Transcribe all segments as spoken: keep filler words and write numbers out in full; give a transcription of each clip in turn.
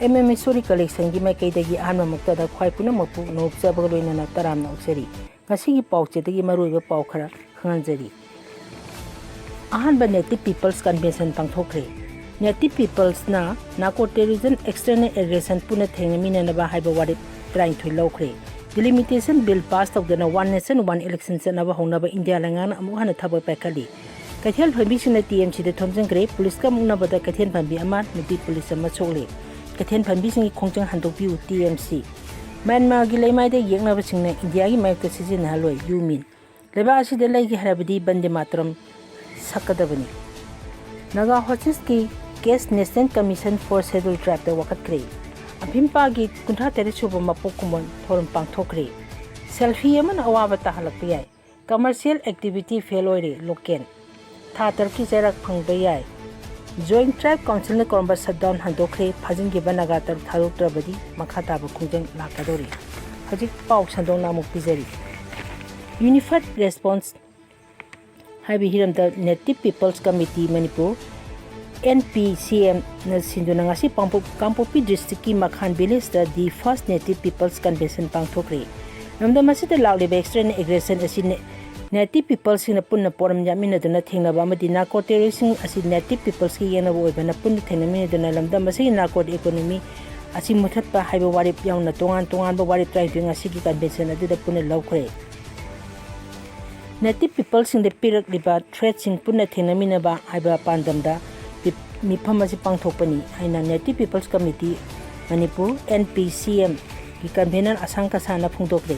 M M History Collectionꯒꯤ ꯃꯥꯏꯀꯩꯗꯒꯤ ꯑꯍꯥꯟꯕ ꯃꯛꯇꯗ ꯈ꯭ꯋꯥꯏ ꯄꯨꯝꯅꯃꯛꯄꯨ ꯅꯣꯛꯆꯕꯒ ꯂꯣꯏꯅꯅ ꯇꯔꯥꯝꯅ ꯑꯣꯛꯆꯔꯤ꯫ ꯉꯁꯤꯒꯤ ꯄꯥꯎꯆꯦꯗꯒꯤ ꯃꯔꯨꯑꯣꯏꯕ ꯄꯥꯎ ꯈꯔ ꯈꯪꯍꯟꯖꯔꯤ꯫ ꯑꯍꯥꯟꯕ Native Peoples Convention ꯄꯥꯡꯊꯣꯛꯈ꯭ꯔꯦ꯫ Native Peoplesꯅ narco terrorism, external aggression ꯄꯨꯟꯅ ꯊꯦꯡꯅꯃꯤꯟꯅꯅꯕ ꯍꯥꯏꯕ ꯋꯥꯔꯦꯞ ꯇꯔꯥꯅꯤꯊꯣꯏ ꯂꯧꯈ꯭ꯔꯦ꯫ Delimitation Bill pass ꯇꯧꯗꯅ One Nation One Election ꯆꯠꯅꯕ ꯍꯧꯅꯕ ꯏꯟꯗꯤꯌꯥ ꯂꯩꯉꯥꯛꯅ ꯑꯃꯨꯛ ꯍꯟꯅ ꯊꯕꯛ ꯄꯥꯏꯈꯠꯂꯤ꯫ ꯀꯩꯊꯦꯜ ꯐꯝꯕꯤꯁꯤꯡꯅ T M Cꯗ ꯊꯣꯝꯖꯤꯟꯈ꯭ꯔꯦ꯫ ꯄꯨꯂꯤꯁꯀ ꯃꯨꯛꯅꯕꯗ ꯀꯩꯊꯦꯜ ꯐꯝꯕꯤ ꯑꯃ, ꯅꯨꯄꯤ ꯄꯨꯂꯤꯁ ꯑꯃ ꯁꯣꯛꯂꯦ꯫ ꯀꯩꯊꯦꯜ ꯐꯝꯕꯤꯁꯤꯡꯒꯤ ꯈꯣꯡꯖꯪ ꯍꯟꯗꯣꯛꯄꯤꯌꯨ, T M C꯫ ꯃ꯭ꯌꯥꯟꯃꯥꯔꯒꯤ ꯂꯩꯃꯥꯏꯗ ꯌꯦꯛꯅꯕꯁꯤꯡꯅ ꯏꯟꯗꯤꯌꯥꯒꯤ ꯃꯥꯌꯣꯛꯇ ꯁꯤꯖꯤꯟꯅꯍꯜꯂꯣꯏ, ꯌꯨ ꯃꯤꯟ꯫ ꯂꯩꯕꯥꯛ ꯑꯁꯤꯗ ꯂꯩꯒꯦ ꯍꯥꯏꯔꯕꯗꯤ ꯕꯟꯗꯦ ꯃꯥꯇꯔꯝ ꯁꯛꯀꯗꯕꯅꯤ꯫ Naga ꯍꯣꯁꯇꯦꯖꯀꯤ case National Commission for Scheduled Tribeꯇ ꯋꯥꯀꯠꯈ꯭ꯔꯦ꯫ ꯑꯐꯤꯝꯄꯥꯒꯤ ꯀꯨꯟꯊ꯭ꯔꯥ ꯇꯔꯦꯠ ꯁꯨꯕ ꯃꯄꯣꯛ ꯀꯨꯝꯑꯣꯟ ꯊꯧꯔꯝ ꯄꯥꯡꯊꯣꯛꯈ꯭ꯔꯦ꯫ Selfie ꯑꯃꯅ ꯑꯋꯥꯕ ꯇꯥꯍꯜꯂꯛꯄ ꯌꯥꯏ꯫ Commercial activity fail ꯑꯣꯏꯔꯦ, ꯂꯣꯀꯦꯟ꯫ ꯊꯥ ꯇꯔꯨꯛꯀꯤ ꯆꯩꯔꯥꯛ ꯐꯪꯕ ꯌꯥꯏ꯫ Joint Tribe Councilꯅ ꯀꯧꯔꯝꯕ shutdown ꯍꯟꯗꯣꯛꯈ꯭ꯔꯦ꯫ ꯐꯥꯖꯤꯟꯈꯤꯕ ꯅꯥꯒꯥ ꯇꯔꯨꯛ ꯊꯥꯗꯣꯛꯇ꯭ꯔꯕꯗꯤ ꯃꯈꯥ ꯇꯥꯕ ꯈꯣꯡꯖꯪ ꯂꯥꯛꯀꯗꯧꯔꯤ꯫ ꯍꯧꯖꯤꯛ ꯄꯥꯎ ꯁꯟꯗꯣꯛꯅ ꯑꯃꯨꯛ ꯄꯤꯖꯔꯤ꯫ Unified Response ꯍꯥꯏꯕ ꯍꯤꯔꯝꯗ Native Peoples Committee Manipur, N P C Mꯅ ꯁꯤꯟꯗꯨꯅ ꯉꯁꯤ ꯄꯥꯡꯄꯣꯛ-, ꯀꯥꯡꯄꯣꯛꯄꯤ districtꯀꯤ ꯃꯈꯥꯟ villageꯇ The First Native Peoples Convention ꯄꯥꯡꯊꯣꯛꯈ꯭ꯔꯦ꯫ ꯂꯝꯗꯝ ꯑꯁꯤꯗ ꯂꯥꯛꯂꯤꯕ external aggression ꯑꯁꯤ ꯅꯦ-, Native Peoplesꯁꯤꯡꯅ ꯄꯨꯟꯅ ꯄꯣꯔꯝ ꯌꯥꯠꯃꯤꯟꯅꯗꯨꯅ ꯊꯦꯡꯅꯕ ꯑꯃꯗꯤ narco terroristꯁꯤꯡ ꯑꯁꯤ Native Peoplesꯀꯤ ꯌꯦꯛꯅꯕ ꯑꯣꯏꯕꯅ ꯄꯨꯟꯅ ꯊꯦꯡꯅꯃꯤꯟꯅꯗꯨꯅ ꯂꯝꯗꯝ ꯑꯁꯤꯒꯤ narcotic economy ꯑꯁꯤ ꯃꯨꯊꯠꯄ ꯍꯥꯏꯕ ꯋꯥꯔꯦꯞ ꯌꯥꯎꯅ ꯇꯣꯉꯥꯟ ꯇꯣꯉꯥꯟꯕ ꯋꯥꯔꯦꯞ ꯇꯔꯥꯅꯤꯊꯣꯏ ꯉꯁꯤꯒꯤ convention ꯑꯗꯨꯗ ꯄꯨꯟꯅ ꯂꯧꯈ꯭ꯔꯦ꯫ Native Peoplesꯁꯤꯡꯗ ꯄꯤꯔꯛꯂꯤꯕ threatꯁꯤꯡ ꯄꯨꯟꯅ ꯊꯦꯡꯅꯃꯤꯟꯅꯕ ꯍꯥꯏꯕ ꯄꯥꯟꯗꯝꯗ ꯄꯤ-, ꯃꯤꯐꯝ ꯑꯁꯤ ꯄꯥꯡꯊꯣꯛꯄꯅꯤ ꯍꯥꯏꯅ Native Peoples Committee Manipur, N P C Mꯒꯤ convener ꯑꯁꯥꯡ ꯀꯁꯥꯅ ꯐꯣꯡꯗꯣꯛꯂꯦ꯫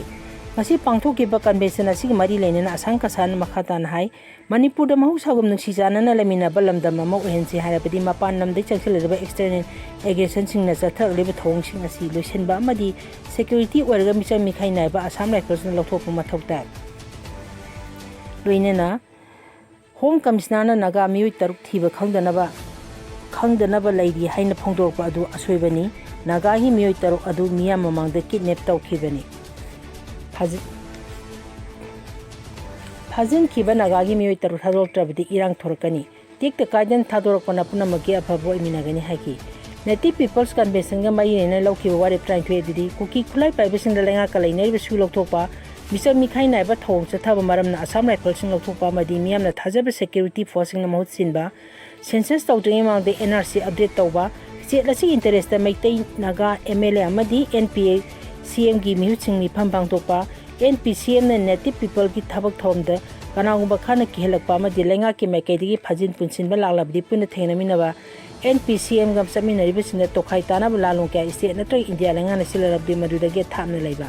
ꯉꯁꯤ ꯄꯥꯡꯊꯣꯛꯈꯤꯕ convention ꯑꯁꯤꯒ ꯃꯔꯤ ꯂꯩꯅꯅ ꯑꯁꯥꯡ ꯀꯁꯥꯅ ꯃꯈꯥ ꯇꯥꯅ ꯍꯥꯏ, ꯃꯅꯤꯄꯨꯔꯗ ꯃꯍꯧꯁꯥꯒꯨꯝ ꯅꯨꯡꯁꯤ ꯆꯥꯟꯅꯅ ꯂꯩꯃꯤꯟꯅꯕ ꯂꯝꯗꯝ ꯑꯃ ꯑꯣꯏꯍꯟꯁꯤ ꯍꯥꯏꯔꯕꯗꯤ ꯃꯄꯥꯟ ꯂꯝꯗꯒꯤ ꯆꯪꯁꯤꯜꯂꯛꯂꯤꯕ external aggressionꯁꯤꯡꯅ ꯆꯠꯊꯔꯛꯂꯤꯕ ꯊꯧꯑꯣꯡꯁꯤꯡ ꯑꯁꯤ ꯂꯣꯏꯁꯤꯟꯕ ꯑꯃꯗꯤ security ꯑꯣꯏꯔꯒ ꯃꯤꯆꯪ ꯃꯤꯈꯥꯏ ꯅꯥꯏꯕ Assam Riflesꯅ ꯂꯧꯊꯣꯛꯄ ꯃꯊꯧ ꯇꯥꯏ꯫ ꯂꯣꯏꯅꯅ Home Commissionerꯅ ꯅꯥꯒꯥ ꯃꯤꯑꯣꯏ ꯇꯔꯨꯛ ꯊꯤꯕ ꯈꯪꯗꯅꯕ, ꯈꯪꯗꯅꯕ ꯂꯩꯔꯤ ꯍꯥꯏꯅ ꯐꯣꯡꯗꯣꯔꯛꯄ ꯑꯗꯨ ꯑꯁꯣꯏꯕꯅꯤ꯫ ꯅꯥꯒꯥꯒꯤ ꯃꯤꯑꯣꯏ ꯇꯔꯨꯛ ꯑꯗꯨ ꯃꯤꯌꯥꯝ ꯃꯃꯥꯡꯗ kidnap ꯇꯧꯈꯤꯕꯅꯤ꯫ ꯐꯥꯖꯤ-, ꯐꯥꯖꯤꯟꯈꯤꯕ ꯅꯥꯒꯥꯒꯤ ꯃꯤꯑꯣꯏ ꯇꯔꯨꯛ ꯊꯥꯗꯣꯔꯛꯇ꯭ꯔꯕꯗꯤ ꯏꯔꯥꯡ ꯊꯣꯔꯛꯀꯅꯤ꯫ ꯇꯦꯛꯇ ꯀꯥꯏꯗꯅ ꯊꯥꯗꯣꯔꯛꯄꯅ ꯄꯨꯝꯅꯃꯛꯀꯤ ꯑꯐꯕ ꯑꯣꯏꯃꯤꯟꯅꯒꯅꯤ ꯍꯥꯏꯈꯤ꯫ Native People's Conventionꯒ ꯃꯔꯤ ꯂꯩꯅꯅ ꯂꯧꯈꯤꯕ ꯋꯥꯔꯦꯞ ꯇꯔꯥꯅꯤꯊꯣꯏ ꯑꯗꯨꯗꯤ ꯀꯨꯀꯤ ꯈꯨꯠꯂꯥꯏ ꯄꯥꯏꯕꯁꯤꯡꯗ ꯂꯩꯉꯥꯛꯀ ꯂꯩꯅꯔꯤꯕ ꯁꯨ ꯂꯧꯊꯣꯛꯄ, ꯃꯤꯆꯪ ꯃꯤꯈꯥꯏ ꯅꯥꯏꯕ ꯊꯧꯑꯣꯡ ꯆꯠꯊꯕ ꯃꯔꯝꯅ ꯑꯁꯥꯝ ꯔꯥꯏꯐꯜꯁꯤꯡ ꯂꯧꯊꯣꯛꯄ ꯑꯃꯗꯤ ꯃꯤꯌꯥꯝꯅ ꯊꯥꯖꯕ security forceꯁꯤꯡꯅ ꯃꯍꯨꯠ ꯁꯤꯟꯕ, census ꯇꯧꯗ꯭ꯔꯤꯉꯩ ꯃꯃꯥꯡꯗ NRC update ꯇꯧꯕ, state ꯑꯁꯤꯒꯤ interestꯇ ꯃꯩꯇꯩ, ꯅꯥꯒꯥ, MLA ꯑꯃꯗꯤ NPCMꯒꯤ ꯃꯤꯍꯨꯠꯁꯤꯡ ꯃꯤꯐꯝ ꯄꯥꯡꯊꯣꯛꯄ, NPCMꯅ Native Peopleꯒꯤ ꯊꯕꯛ ꯊꯧꯔꯝꯗ ꯀꯅꯥꯒꯨꯝꯕ ꯈꯔꯅ ꯀꯤꯍꯜꯂꯛꯄ ꯑꯃꯗꯤ ꯂꯩꯉꯥꯛꯀꯤ ꯃꯥꯏꯀꯩꯗꯒꯤ ꯐꯥꯖꯤꯟ ꯄꯨꯟꯁꯤꯟꯕ ꯂꯥꯛꯂꯕꯗꯤ ꯄꯨꯟꯅ ꯊꯦꯡꯅꯃꯤꯟꯅꯕ, NPCMꯒ ꯆꯠꯃꯤꯟꯅꯔꯤꯕꯁꯤꯡꯗ ꯇꯣꯈꯥꯏ ꯇꯥꯅꯕ ꯂꯥꯂꯣꯡ ꯀꯌꯥ state ꯅꯠꯇ꯭ꯔꯒ ꯏꯟꯗꯤꯌꯥ ꯂꯩꯉꯥꯛꯅ ꯁꯤꯜꯂꯔꯕꯗꯤ ꯃꯗꯨꯗꯒꯤ ꯊꯥꯞꯅ ꯂꯩꯕ꯫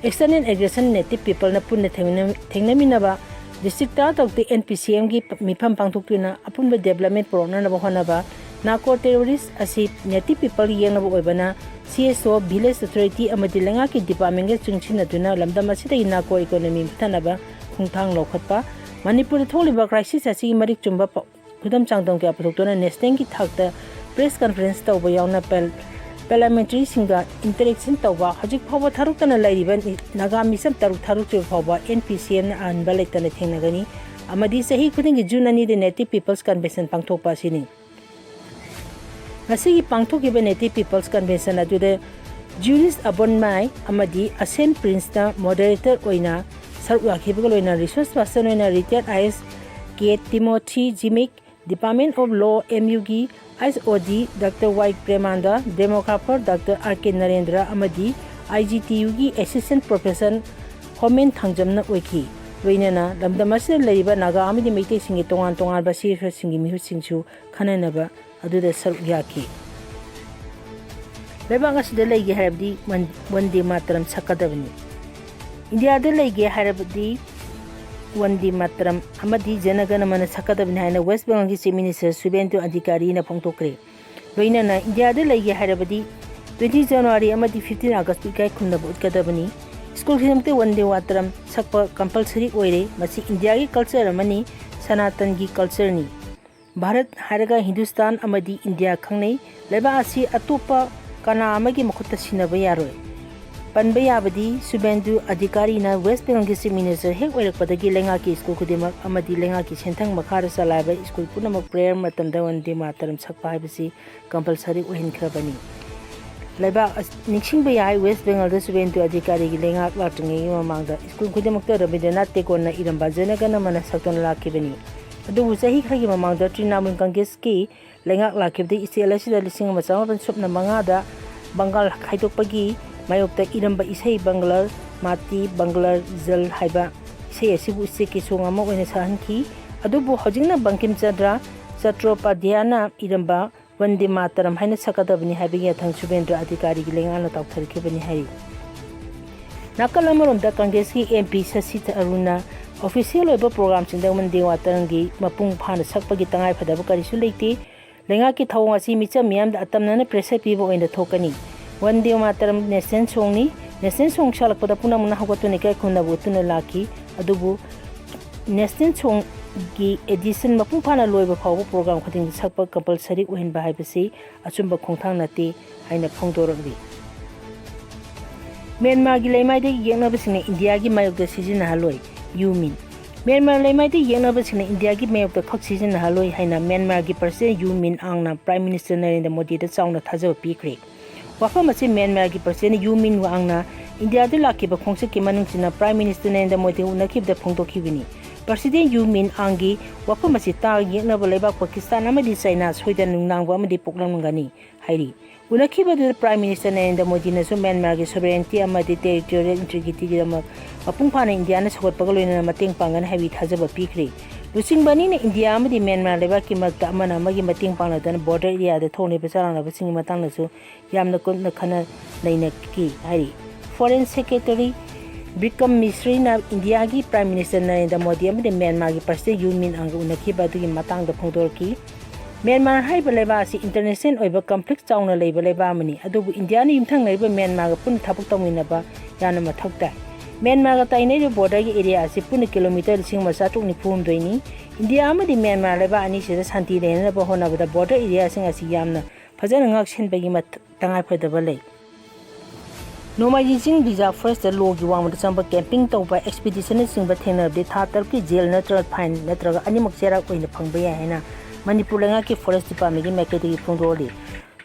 External aggression, Native Peopleꯅ ꯄꯨꯟꯅ ꯊꯦꯡꯅ-, ꯊꯦꯡꯅꯃꯤꯟꯅꯕ, district ꯇꯔꯥ ꯇꯔꯨꯛꯇ NPCMꯒꯤ ꯃꯤꯐꯝ ꯄꯥꯡꯊꯣꯛꯇꯨꯅ ꯑꯄꯨꯟꯕ development ꯄꯨꯔꯛꯅꯅꯕ ꯍꯣꯠꯅꯕ, ꯅꯥꯀꯣ terrorist ꯑꯁꯤ Native People ꯌꯦꯡꯅꯕ ꯑꯣꯏꯕꯅ CSO, village authority ꯑꯃꯗꯤ ꯂꯩꯉꯥꯛꯀꯤ departmentꯒ ꯆꯨꯡꯁꯤꯟꯅꯗꯨꯅ ꯂꯝꯗꯝ ꯑꯁꯤꯗꯒꯤ ꯅꯥꯀꯣ economy ꯃꯨꯠꯊꯅꯕ ꯈꯣꯡꯊꯥꯡ ꯂꯧꯈꯠꯄ, ꯃꯅꯤꯄꯨꯔꯗ ꯊꯣꯛꯂꯤꯕ crisis ꯑꯁꯤꯒꯤ ꯃꯔꯤꯛ ꯆꯨꯝꯕ ꯄ-, ꯈꯨꯗꯝ ꯆꯥꯡꯗꯝ ꯀꯌꯥ ꯄꯨꯊꯣꯛꯇꯨꯅ nationalꯒꯤ ꯊꯥꯛꯇ press conference ꯇꯧꯕ ꯌꯥꯎꯅ ꯄꯦꯜ-, parliamentaryꯁꯤꯡꯒ interaction ꯇꯧꯕ, ꯍꯧꯖꯤꯛ ꯐꯥꯎꯕ ꯊꯥꯔꯨꯛꯇꯅ ꯂꯩꯔꯤꯕ ꯅꯤ-, ꯅꯥꯒꯥ ꯃꯤꯆꯝ ꯇꯔꯨꯛ ꯊꯥꯔꯨꯛꯇ꯭ꯔꯤꯕ ꯐꯥꯎꯕ NPCMꯅ ꯑꯍꯟꯕ ꯂꯩꯇꯅ ꯊꯦꯡꯅꯒꯅꯤ ꯑꯃꯗꯤ ꯆꯍꯤ ꯈꯨꯗꯤꯡꯒꯤ June ꯑꯅꯤꯗ Native People's Convention ꯄꯥꯡꯊꯣꯛꯄ ꯑꯁꯤꯅꯤ꯫ ꯉꯁꯤꯒꯤ ꯄꯥꯡꯊꯣꯛꯈꯤꯕ Native People's Convention ꯑꯗꯨꯗ Julius Abonmai ꯑꯃꯗꯤ Asen Princeꯅ moderator ꯑꯣꯏꯅ ꯁꯔꯨꯛ ꯌꯥꯈꯤꯕꯒ ꯂꯣꯏꯅꯅ resource person ꯑꯣꯏꯅ retired IAS K Timothy Zimik, Department of Law, MUꯒꯤ HOD Doctor Y Premanda, demographer Doctor R K Narendra ꯑꯃꯗꯤ IGTUꯒꯤ Assistant Professor ꯍꯣꯃꯦꯟ ꯊꯥꯡꯖꯝꯅ ꯑꯣꯏꯈꯤ꯫ ꯂꯣꯏꯅꯅ ꯂꯝꯗꯝ ꯑꯁꯤꯗ ꯂꯩꯔꯤꯕ ꯅꯥꯒꯥ ꯑꯃꯗꯤ ꯃꯩꯇꯩꯁꯤꯡꯒꯤ ꯇꯣꯉꯥꯟ ꯇꯣꯉꯥꯟꯕ ꯁꯤꯐꯁꯤꯡꯒꯤ ꯃꯤꯍꯨꯠꯁꯤꯡꯁꯨ ꯈꯟꯅꯅꯕ ꯑꯗꯨꯗ ꯁꯔꯨꯛ ꯌꯥꯈꯤ꯫ ꯂꯩꯕꯥꯛ ꯑꯁꯤꯗ ꯂꯩꯒꯦ ꯍꯥꯏꯔꯕꯗꯤ ꯃꯟ-, ꯋꯟꯗꯦ ꯃꯥꯇꯔꯝ ꯁꯛꯀꯗꯕꯅꯤ꯫ ꯏꯟꯗꯤꯌꯥꯗ ꯂꯩꯒꯦ ꯍꯥꯏꯔꯕꯗꯤ ꯋꯟꯗꯦ ꯃꯥꯇꯔꯝ ꯑꯃꯗꯤ ꯖꯅꯒꯅꯃꯅ ꯁꯛꯀꯗꯕꯅꯤ ꯍꯥꯏꯅ ꯋꯦꯁ ꯕꯦꯡꯒꯜꯒꯤ Chief Minister ꯁꯨꯚꯦꯟꯗꯨ ꯑꯙꯤꯀꯥꯔꯤꯅ ꯐꯣꯡꯗꯣꯛꯈ꯭ꯔꯦ꯫ ꯂꯣꯏꯅꯅ ꯏꯟꯗꯤꯌꯥꯗ ꯂꯩꯒꯦ ꯍꯥꯏꯔꯕꯗꯤ twenty January ꯑꯃꯗꯤ fifteen Augustꯄꯨ ꯏꯀꯥꯏ ꯈꯨꯝꯅꯕ ꯎꯠꯀꯗꯕꯅꯤ꯫ ꯁ꯭ꯀꯨꯜ ꯈꯨꯗꯤꯡꯃꯛꯇ ꯋꯟꯗꯦ ꯃꯥꯇꯔꯝ ꯁꯛꯄ compulsory ꯑꯣꯏꯔꯦ꯫ ꯃꯁꯤ ꯏꯟꯗꯤꯌꯥꯒꯤ culture ꯑꯃꯅꯤ, ꯁꯅꯥꯇꯟꯒꯤ cultureꯅꯤ꯫ ꯚꯥꯔꯠ ꯍꯥꯏꯔꯒ ꯍꯤꯟꯗꯨꯁꯇꯥꯟ ꯑꯃꯗꯤ ꯏꯟꯗꯤꯌꯥ ꯈꯪꯅꯩ꯫ ꯂꯩꯕꯥꯛ ꯑꯁꯤ ꯑꯇꯣꯞꯄ ꯀꯅꯥ ꯑꯃꯒꯤ ꯃꯈꯨꯠꯇ ꯁꯤꯟꯅꯕ ꯌꯥꯔꯣꯏ꯫ ꯄꯟꯕ ꯌꯥꯕꯗꯤ, ꯁꯨꯕꯦꯟꯗꯨ ꯑꯙꯤꯀꯥꯔꯤꯅ ꯋꯦꯁ ꯕꯦꯡꯒꯜꯒꯤ ꯆꯤꯐ ꯃꯤꯅꯤꯁꯇꯔ ꯍꯦꯛ ꯑꯣꯏꯔꯛꯄꯗꯒꯤ ꯂꯩꯉꯥꯛꯀꯤ ꯁ꯭ꯀꯨꯜ ꯈꯨꯗꯤꯡꯃꯛ ꯑꯃꯗꯤ ꯂꯩꯉꯥꯛꯀꯤ ꯁꯦꯟꯊꯪ ꯃꯈꯥꯗ ꯆꯂꯥꯏꯕ ꯁ꯭ꯀꯨꯜ ꯄꯨꯝꯅꯃꯛ ꯄ꯭ꯔꯦꯌꯔ ꯃꯇꯝꯗ ꯋꯟꯗꯦ ꯃꯥꯇꯔꯝ ꯁꯛꯄ ꯍꯥꯏꯕꯁꯤ ꯀꯝꯄꯜꯁꯔꯤ ꯑꯣꯏꯍꯟꯈ꯭ꯔꯕꯅꯤ꯫ ꯂꯩꯕꯥꯛ ꯑꯁ-, ꯅꯤꯡꯁꯤꯡꯕ ꯌꯥꯏ, ꯋꯦꯁ ꯕꯦꯡꯒꯜꯗ ꯁꯨꯕꯦꯟꯗꯨ ꯑꯙꯤꯀꯥꯔꯤꯒꯤ ꯂꯩꯉꯥꯛ ꯂꯥꯛꯇ꯭ꯔꯤꯉꯩꯒꯤ ꯃꯃꯥꯡꯗ ꯁ꯭ꯀꯨꯜ ꯈꯨꯗꯤꯡꯃꯛꯇ ꯔꯕꯤꯟꯗ꯭ꯔꯅꯥꯊ ꯇꯦꯒꯣꯔꯅ ꯏꯔꯝꯕ ꯖꯅꯒꯅ ꯃꯅ ꯁꯛꯇꯨꯅ ꯂꯥꯛꯈꯤꯕꯅꯤ꯫ ꯑꯗꯨꯕꯨ ꯆꯍꯤ ꯈꯔꯒꯤ ꯃꯃꯥꯡꯗ ꯇ꯭ꯔꯤꯅꯥꯃꯨꯜ ꯀꯪꯒ꯭ꯔꯦꯁꯀꯤ ꯂꯩꯉꯥꯛ ꯂꯥꯛꯈꯤꯕꯗꯒꯤ ꯏꯆꯦꯜ ꯑꯁꯤꯗ ꯂꯤꯁꯤꯡ ꯑꯃ ꯆꯃꯥꯄꯟ ꯁꯨꯞꯅ ꯃꯉꯥꯗ ꯕꯪꯒꯥꯜ ꯈꯥꯏꯗꯣꯛꯄꯒꯤ ꯃꯥꯌꯣꯛꯇ ꯏꯔꯝꯕ ꯏꯁꯩ ꯕꯪꯒꯂꯔ ꯃꯥꯇꯤ ꯕꯪꯒꯂꯔ ꯖꯜ ꯍꯥꯏꯕ ꯏꯁꯩ ꯑꯁꯤꯕꯨ ꯏꯁꯇꯦꯠꯀꯤ ꯁꯣꯡ ꯑꯃ ꯑꯣꯏꯅ ꯁꯛꯍꯟꯈꯤ꯫ ꯑꯗꯨꯕꯨ ꯍꯧꯖꯤꯛꯅ ꯕꯪꯀꯤꯝ ꯆꯟꯗ꯭ꯔ ꯆꯇ꯭ꯔꯣꯄꯥꯙ꯭ꯌꯥꯅ ꯏꯔꯝꯕ ꯋꯟꯗꯦ ꯃꯥꯇꯔꯝ ꯍꯥꯏꯅ ꯁꯛꯀꯗꯕꯅꯤ ꯍꯥꯏꯕꯒꯤ ꯌꯥꯊꯪ ꯁꯨꯕꯦꯟꯗ꯭ꯔ ꯑꯙꯤꯀꯥꯔꯤꯒꯤ ꯂꯩꯉꯥꯛꯅ ꯇꯥꯎꯊꯔꯛꯈꯤꯕꯅꯤ ꯍꯥꯏꯔꯤ꯫ ꯅꯥꯀꯜ ꯑꯃꯔꯣꯝꯗ ꯀꯪꯒ꯭ꯔꯦꯁꯀꯤ ꯑꯦꯝ ꯄꯤ ꯁꯁꯤ ꯊꯔꯨꯔꯅ ꯑꯣꯐꯤꯁꯤꯌꯦꯜ ꯑꯣꯏꯕ ꯄ꯭ꯔꯣꯒ꯭ꯔꯥꯝꯁꯤꯡꯗ ꯋꯟꯗꯦ ꯃꯥꯇꯔꯝꯒꯤ ꯃꯄꯨꯡ ꯐꯥꯅ ꯁꯛꯄꯒꯤ ꯇꯉꯥꯏꯐꯗꯕ ꯀꯔꯤꯁꯨ ꯂꯩꯇꯦ꯫ ꯂꯩꯉꯥꯛꯀꯤ ꯊꯧꯑꯣꯡ ꯑꯁꯤ ꯃꯤꯆꯝ ꯃꯤꯌꯥꯝꯗ ꯑꯇꯝꯅꯅ ꯄ꯭ꯔꯦꯁꯔ ꯄꯤꯕ ꯑꯣꯏꯅ ꯊꯣꯛꯀꯅꯤ꯫ ꯋꯟꯗꯦ ꯃꯥꯇꯔꯝ ꯅꯦꯁꯅꯦꯜ ꯁꯣꯡꯅꯤ꯫ ꯅꯦꯁꯅꯦꯜ ꯁꯣꯡ ꯁꯥꯜꯂꯛꯄꯗ ꯄꯨꯝꯅꯃꯛꯅ ꯍꯧꯒꯠꯇꯨꯅ ꯏꯀꯥꯏ ꯈꯨꯝꯅꯕ ꯎꯠꯇꯨꯅ ꯂꯥꯛꯈꯤ꯫ ꯑꯗꯨꯕꯨ ꯅꯦꯁꯅꯦꯜ ꯁꯣꯡꯒꯤ ꯑꯦꯗꯤꯁꯟ ꯃꯄꯨꯡ ꯐꯥꯅ ꯂꯣꯏꯕ ꯐꯥꯎꯕ ꯄ꯭ꯔꯣꯒ꯭ꯔꯥꯝ ꯈꯨꯗꯤꯡꯗ ꯁꯛꯄ ꯀꯝꯄꯜꯁꯔꯤ ꯑꯣꯏꯍꯟꯕ ꯍꯥꯏꯕꯁꯤ ꯑꯆꯨꯝꯕ ꯈꯣꯡꯊꯥꯡ ꯅꯠꯇꯦ ꯍꯥꯏꯅ ꯐꯣꯡꯗꯣꯔꯛꯂꯤ꯫ ꯃ꯭ꯌꯥꯟꯃꯥꯔꯒꯤ ꯂꯩꯃꯥꯏꯗꯒꯤ ꯌꯦꯛꯅꯕꯁꯤꯡꯅ ꯏꯟꯗꯤꯌꯥꯒꯤ ꯃꯥꯌꯣꯛꯇ ꯁꯤꯖꯤꯟꯅꯍꯜꯂꯣꯏ, ꯌꯨ ꯃꯤꯟ꯫ ꯃ꯭ꯌꯥꯟꯃꯥꯔ ꯂꯩꯃꯥꯏꯗ ꯌꯦꯛꯅꯕꯁꯤꯡꯅ ꯏꯟꯗꯤꯌꯥꯒꯤ ꯃꯥꯌꯣꯛꯇ ꯈꯛ ꯁꯤꯖꯤꯟꯅꯍꯜꯂꯣꯏ ꯍꯥꯏꯅ ꯃ꯭ꯌꯥꯟꯃꯥꯔꯒꯤ ꯄ꯭ꯔꯁꯤꯗꯦꯟ ꯌꯨ ꯃꯤꯟ ꯑꯥꯡꯅ ꯄ꯭ꯔꯥꯏꯝ ꯃꯤꯅꯤꯁꯇꯔ ꯅꯔꯦꯟꯗ꯭ꯔ ꯃꯣꯗꯤꯗ ꯆꯥꯎꯅ ꯊꯥꯖꯕ ꯄꯤꯈ꯭ꯔꯦ꯫ ꯋꯥꯐꯝ ꯑꯁꯤ ꯃ꯭ꯌꯥꯟꯃꯥꯔꯒꯤ ꯄ꯭ꯔꯁꯤꯗꯦꯟ ꯌꯨ ꯃꯤꯟ ꯑꯥꯡꯅ ꯏꯟꯗꯤꯌꯥꯗ ꯂꯥꯛꯈꯤꯕ ꯈꯣꯡꯆꯠꯀꯤ ꯃꯅꯨꯡ ꯆꯟꯅ ꯄ꯭ꯔꯥꯏꯝ ꯃꯤꯅꯤꯁꯇꯔ ꯅꯔꯦꯟꯗ꯭ꯔ ꯃꯣꯗꯤꯒ ꯎꯅꯈꯤꯕꯗ ꯐꯣꯡꯗꯣꯛꯈꯤꯕꯅꯤ꯫ ꯄ꯭ꯔꯁꯤꯗꯦꯟ ꯌꯨ ꯃꯤꯟ ꯑꯥꯡꯒꯤ ꯋꯥꯐꯝ ꯑꯁꯤ ꯇꯥ ꯌꯦꯛꯅꯕ ꯂꯩꯕꯥꯛ ꯄꯥꯀꯤꯁꯇꯥꯟ ꯑꯃꯗꯤ ꯆꯥꯏꯅꯥ ꯁꯣꯏꯗꯅ ꯅꯨꯡꯅꯥꯡꯕ ꯑꯃꯗꯤ ꯄꯣꯛꯂꯝꯒꯅꯤ ꯍꯥꯏꯔꯤ꯫ ꯎꯅꯈꯤꯕ ꯑꯗꯨꯗ ꯄ꯭ꯔꯥꯏꯝ ꯃꯤꯅꯤꯁꯇꯔ ꯅꯔꯦꯟꯗ꯭ꯔ ꯃꯣꯗꯤꯅꯁꯨ ꯃ꯭ꯌꯥꯟꯃꯥꯔꯒꯤ ꯁꯣꯚꯔꯦꯟꯇꯤ ꯑꯃꯗꯤ ꯇꯦꯔꯤꯇꯣꯔꯤꯌꯦꯜ ꯏꯟꯇꯤꯒ꯭ꯔꯤꯇꯤꯒꯤꯗꯃꯛ ꯃꯄꯨꯡ ꯐꯥꯅ ꯏꯟꯗꯤꯌꯥꯅ ꯁꯧꯒꯠꯄꯒ ꯂꯣꯏꯅꯅ ꯃꯇꯦꯡ ꯄꯥꯡꯒꯅꯤ ꯍꯥꯏꯕꯒꯤ ꯊꯥꯖꯕ ꯄꯤꯈ꯭ꯔꯦ꯫ ꯂꯨꯆꯤꯡꯕ ꯑꯅꯤꯅ ꯏꯟꯗꯤꯌꯥ ꯑꯃꯗꯤ ꯃ꯭ꯌꯥꯟꯃꯥꯔ ꯂꯩꯕꯥꯛꯀꯤ ꯃꯔꯛꯇ ꯑꯃꯅ ꯑꯃꯒꯤ ꯃꯇꯦꯡ ꯄꯥꯡꯅꯗꯅ ꯕꯣꯔꯗꯔ ꯑꯦꯔꯤꯌꯥꯗ ꯊꯣꯛꯂꯤꯕ ꯆꯔꯥꯡꯅꯕꯁꯤꯡꯒꯤ ꯃꯇꯥꯡꯗꯁꯨ ꯌꯥꯝꯅ ꯀꯨꯞꯅ ꯈꯟꯅ ꯅꯩꯅꯈꯤ ꯍꯥꯏꯔꯤ꯫ ꯐꯣꯔꯦꯟ ꯁꯦꯀ꯭ꯔꯦꯇꯔꯤ ꯕꯤꯀ꯭ꯔꯝ ꯃꯤꯁ꯭ꯔꯤꯅ ꯏꯟꯗꯤꯌꯥꯒꯤ ꯄ꯭ꯔꯥꯏꯝ ꯃꯤꯅꯤꯁꯇꯔ ꯅꯔꯦꯟꯗ꯭ꯔ ꯃꯣꯗꯤ ꯑꯃꯗꯤ ꯃ꯭ꯌꯥꯟꯃꯥꯔꯒꯤ ꯄ꯭ꯔꯁꯤꯗꯦꯟ ꯌꯨ ꯃꯤꯟ ꯑꯥꯡꯒ ꯎꯅꯈꯤꯕ ꯑꯗꯨꯒꯤ ꯃꯇꯥꯡꯗ ꯐꯣꯡꯗꯣꯔꯛꯈꯤ꯫ ꯃ꯭ꯌꯥꯟꯃꯥꯔ ꯍꯥꯏꯔꯤꯕ ꯂꯩꯕꯥꯛ ꯑꯁꯤ ꯏꯟꯇꯔꯅꯦꯁꯅꯦꯜ ꯑꯣꯏꯕ ꯀꯟꯐ꯭ꯂꯤꯛ ꯆꯥꯎꯅ ꯂꯩꯕ ꯂꯩꯕꯥꯛ ꯑꯃꯅꯤ, ꯑꯗꯨꯕꯨ ꯏꯟꯗꯤꯌꯥꯅ ꯌꯨꯝꯊꯪꯅꯔꯤꯕ ꯃ꯭ꯌꯥꯟꯃꯥꯔꯒ ꯄꯨꯟꯅ ꯊꯕꯛ ꯇꯧꯃꯤꯟꯅꯕ ꯌꯥꯝꯅ ꯃꯊꯧ ꯇꯥꯏ꯫ ꯃ꯭ꯌꯥꯟꯃꯥꯔꯒ ꯇꯥꯏꯅꯔꯤꯕ ꯕꯣꯔꯗꯔꯒꯤ ꯑꯦꯔꯤꯌꯥ ꯑꯁꯤ ꯄꯨꯟꯅ ꯀꯤꯂꯣꯃꯤꯇꯔ ꯂꯤꯁꯤꯡ ꯑꯃ ꯆꯥꯇ꯭ꯔꯨꯛ ꯅꯤꯐꯨ ꯍꯨꯝꯗꯣꯏꯅꯤ꯫ ꯏꯟꯗꯤꯌꯥ ꯑꯃꯗꯤ ꯃ꯭ꯌꯥꯟꯃꯥꯔ ꯂꯩꯕꯥꯛ ꯑꯅꯤꯁꯤꯗ ꯁꯥꯟꯇꯤ ꯂꯩꯅꯅꯕ ꯍꯣꯠꯅꯕꯗ ꯕꯣꯔꯗꯔ ꯑꯦꯔꯤꯌꯥꯁꯤꯡ ꯑꯁꯤ ꯌꯥꯝꯅ ꯐꯖꯅ ꯉꯥꯛ-ꯁꯦꯟꯕꯒꯤ ꯃꯊ-, ꯇꯉꯥꯏꯐꯗꯕ ꯂꯩ꯫ ꯅꯣꯡꯃꯥꯏꯖꯤꯡ ꯆꯤꯡ ꯔꯤꯖꯥꯔꯚ ꯐꯣꯔꯦꯁꯇ ꯂꯣꯒꯤ ꯋꯥꯡꯃꯗ ꯆꯪꯕ ꯀꯦꯝꯄꯤꯡ ꯇꯧꯕ, ꯑꯦꯛꯁꯄꯤꯗꯤꯁꯟꯅꯆꯤꯡꯕ ꯊꯦꯡꯅꯔꯕꯗꯤ ꯊꯥ ꯇꯔꯨꯛꯀꯤ ꯖꯦꯜ ꯅꯠꯇ꯭ꯔꯒ ꯐꯥꯏꯟ ꯅꯠꯇ꯭ꯔꯒ ꯑꯅꯤꯃꯛ ꯆꯩꯔꯥꯛ ꯑꯣꯏꯅ ꯐꯪꯕ ꯌꯥꯏ ꯍꯥꯏꯅ ꯃꯅꯤꯄꯨꯔ ꯂꯩꯉꯥꯛꯀꯤ ꯐꯣꯔꯦꯁ ꯗꯤꯄꯥꯔꯠꯃꯦꯟꯒꯤ ꯃꯥꯏꯀꯩꯗꯒꯤ ꯐꯣꯡꯗꯣꯛꯂꯤ꯫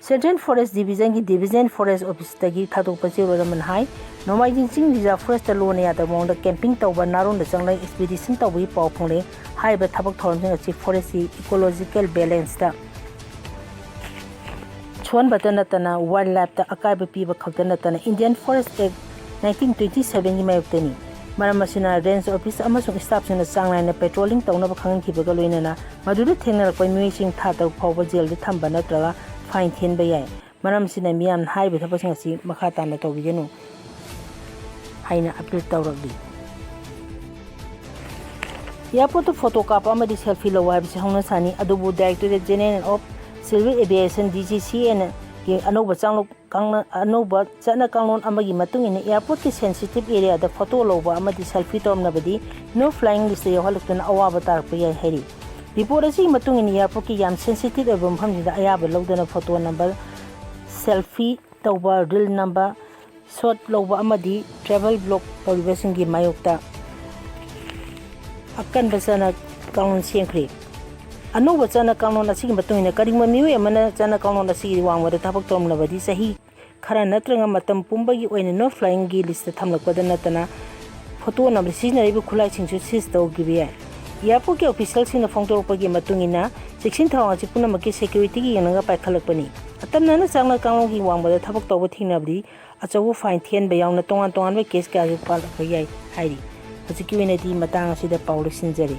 ꯁꯦꯟꯇ꯭ꯔꯦꯜ ꯐꯣꯔꯦꯁ ꯗꯤꯕꯤꯖꯟꯒꯤ ꯗꯤꯕꯤꯖꯟ ꯐꯣꯔꯦꯁ ꯑꯣꯐꯤꯁꯇꯒꯤ ꯊꯥꯗꯣꯛꯄ ꯆꯦꯔꯣꯜ ꯑꯃꯅ ꯍꯥꯏ, ꯅꯣꯡꯃꯥꯏꯖꯤꯡ ꯆꯤꯡ ꯔꯤꯖꯥꯔꯚ ꯐꯣꯔꯦꯁꯇ ꯂꯣꯅ ꯌꯥꯗꯕ ꯃꯑꯣꯡꯗ ꯀꯦꯝꯄꯤꯡ ꯇꯧꯕ, ꯅꯥꯔꯣꯟꯗ ꯆꯪꯂꯒ ꯑꯦꯛꯁꯄꯤꯗꯤꯁꯟ ꯇꯧꯕꯒꯤ ꯄꯥꯎ ꯐꯪꯂꯦ꯫ ꯍꯥꯏꯔꯤꯕ ꯊꯕꯛ ꯊꯧꯔꯝꯁꯤꯡ ꯑꯁꯤ ꯐꯣꯔꯦꯁꯀꯤ ꯏꯀꯣꯂꯣꯖꯤꯀꯦꯜ ꯕꯦꯂꯦꯟꯁꯇ ꯁꯣꯟꯕꯇ ꯅꯠꯇꯅ ꯋꯥꯏꯜ ꯂꯥꯏꯐꯇ ꯑꯀꯥꯏꯕ ꯄꯤꯕ ꯈꯛꯇ ꯅꯠꯇꯅ Indian Forest Act nineteen twenty sevenꯒꯤ ꯃꯥꯌꯣꯛꯇꯅꯤ꯫ ꯃꯔꯝ ꯑꯁꯤꯅ ꯔꯦꯟꯖ ꯑꯣꯐꯤꯁ ꯑꯃꯁꯨꯡ ꯁ꯭ꯇꯥꯐꯁꯤꯡꯅ ꯆꯥꯡ ꯅꯥꯏꯅ ꯄꯦꯇ꯭ꯔꯣꯂꯤꯡ ꯇꯧꯅꯕ ꯈꯪꯍꯟꯈꯤꯕꯒ ꯂꯣꯏꯅꯅ ꯃꯗꯨꯗ ꯊꯦꯡꯅꯔꯛꯄ ꯃꯤꯑꯣꯏꯁꯤꯡ ꯊꯥ ꯇꯔꯨꯛ ꯐꯥꯎꯕ ꯖꯦꯜꯗ ꯊꯝꯕ ꯅꯠꯇ꯭ꯔꯒ ꯐꯥꯏꯟ ꯊꯤꯍꯟꯕ ꯌꯥꯏ꯫ ꯃꯔꯝ ꯑꯁꯤꯅ ꯃꯤꯌꯥꯝꯅ ꯍꯥꯏꯔꯤꯕ ꯊꯕꯛꯁꯤꯡ ꯑꯁꯤ ꯃꯈꯥ ꯇꯥꯅ ꯇꯧꯕꯤꯒꯅꯨ ꯍꯥꯏꯅ ꯑꯄꯤꯜ ꯇꯧꯔꯛꯂꯤ꯫ ꯑꯦꯌꯥꯔꯄꯣꯔꯠꯇ ꯐꯣꯇꯣ ꯀꯥꯞꯄ ꯑꯃꯗꯤ ꯁꯦꯜꯐꯤ ꯂꯧꯕ ꯍꯥꯏꯕꯁꯤ ꯍꯧꯅ ꯁꯥꯅꯤ, ꯑꯗꯨꯕꯨ Directorate General of Civil Aviation, DGCAꯅ ꯑꯅꯧꯕ ꯆꯥꯡꯂꯣ-, ꯀꯥꯡꯂꯣꯟ, ꯑꯅꯧꯕ ꯆꯠꯅ ꯀꯥꯡꯂꯣꯟ ꯑꯃꯒꯤ ꯃꯇꯨꯡ ꯏꯟꯅ, ꯑꯦꯌꯥꯔꯄꯣꯔꯠꯀꯤ ꯁꯦꯟꯁꯤꯇꯤꯚ ꯑꯦꯔꯤꯌꯥꯗ ꯐꯣꯇꯣ ꯂꯧꯕ ꯑꯃꯗꯤ ꯁꯦꯜꯐꯤ ꯇꯧꯔꯝꯂꯕꯗꯤ ꯅꯣ ꯐ꯭ꯂꯥꯏꯌꯤꯡ ꯂꯤꯁꯇ ꯌꯥꯎꯍꯜꯂꯛꯇꯨꯅ ꯑꯋꯥꯕ ꯇꯥꯔꯛꯄ ꯌꯥꯏ ꯍꯥꯏꯔꯤ꯫ ꯔꯤꯄꯣꯔꯠ ꯑꯁꯤꯒꯤ ꯃꯇꯨꯡ ꯏꯟꯅ, ꯑꯦꯌꯥꯔꯄꯣꯔꯠꯀꯤ ꯌꯥꯝ ꯁꯦꯟꯁꯤꯇꯤꯚ ꯑꯣꯏꯕ ꯃꯐꯝꯁꯤꯡꯗ ꯑꯌꯥꯕ ꯂꯧꯗꯅ ꯐꯣꯇꯣ ꯅꯝꯕ, ꯁꯦꯜꯐꯤ ꯇꯧꯕ, ꯔꯤꯜ ꯅꯝꯕ, ꯁꯣꯠ ꯂꯧꯕ ꯑꯃꯗꯤ ꯇ꯭ꯔꯦꯚꯦꯜ ꯕ꯭ꯂꯣꯛ ꯇꯧꯔꯤꯕꯁꯤꯡꯒꯤ ꯃꯥꯌꯣꯛꯇ ꯑꯀꯟꯕ ꯆꯠꯅ ꯀꯥꯡꯂꯣꯟ ꯁꯦꯝꯈ꯭ꯔꯦ꯫ ꯑꯅꯧꯕ ꯆꯠꯅ ꯀꯥꯡꯂꯣꯟ ꯑꯁꯤꯒꯤ ꯃꯇꯨꯡ ꯏꯟꯅ, ꯀꯔꯤꯒꯨꯝꯕ ꯃꯤꯑꯣꯏ ꯑꯃꯅ ꯆꯠꯅ ꯀꯥꯡꯂꯣꯟ ꯑꯁꯤꯒꯤ ꯋꯥꯡꯃꯗ ꯊꯕꯛ ꯇꯧꯔꯝꯂꯕꯗꯤ, ꯆꯍꯤ ꯈꯔ ꯅꯠꯇ꯭ꯔꯒ ꯃꯇꯝ ꯄꯨꯝꯕꯒꯤ ꯑꯣꯏꯅ ꯅꯣ ꯐ꯭ꯂꯥꯏꯌꯤꯡꯒꯤ ꯂꯤꯁꯇ ꯊꯝꯂꯛꯄꯗ ꯅꯠꯇꯅ, ꯐꯣꯇꯣ ꯅꯝꯕꯗ ꯁꯤꯖꯤꯟꯅꯔꯤꯕ ꯈꯨꯠꯂꯥꯏꯁꯤꯡꯁꯨ ꯁꯤꯖ ꯇꯧꯈꯤꯕ ꯌꯥꯏ꯫ ꯑꯦꯌꯥꯔꯄꯣꯔꯠꯀꯤ ꯑꯣꯐꯤꯁꯤꯌꯦꯜꯁꯤꯡꯅ ꯐꯣꯡꯗꯣꯔꯛꯄꯒꯤ ꯃꯇꯨꯡ ꯏꯟꯅ, ꯆꯦꯛꯁꯤꯟ ꯊꯧꯔꯥꯡ ꯑꯁꯤ ꯄꯨꯝꯅꯃꯛꯀꯤ ꯁꯦꯀ꯭ꯌꯨꯔꯤꯇꯤꯒꯤ ꯌꯦꯡꯂꯒ ꯄꯥꯏꯈꯠꯂꯛꯄꯅꯤ꯫ ꯑꯇꯝꯅꯅ ꯆꯥꯛꯅ ꯀꯥꯡꯂꯣꯟꯒꯤ ꯋꯥꯡꯃꯗ ꯊꯕꯛ ꯇꯧꯕ ꯊꯦꯡꯅꯕꯗꯤ ꯑꯆꯧꯕ ꯐꯥꯏꯟ ꯊꯤꯍꯟꯕ ꯌꯥꯎꯅ ꯇꯣꯉꯥꯟ ꯇꯣꯉꯥꯟꯕ ꯀꯦꯁ ꯀꯌꯥꯁꯨ ꯄꯥꯜꯂꯛꯄ ꯌꯥꯏ ꯍꯥꯏꯔꯤ꯫ ꯍꯧꯖꯤꯛꯀꯤ ꯑꯣꯏꯅꯗꯤ ꯃꯇꯥꯡ ꯑꯁꯤꯗ ꯄꯥꯎ ꯂꯣꯏꯁꯤꯟꯖꯔꯦ꯫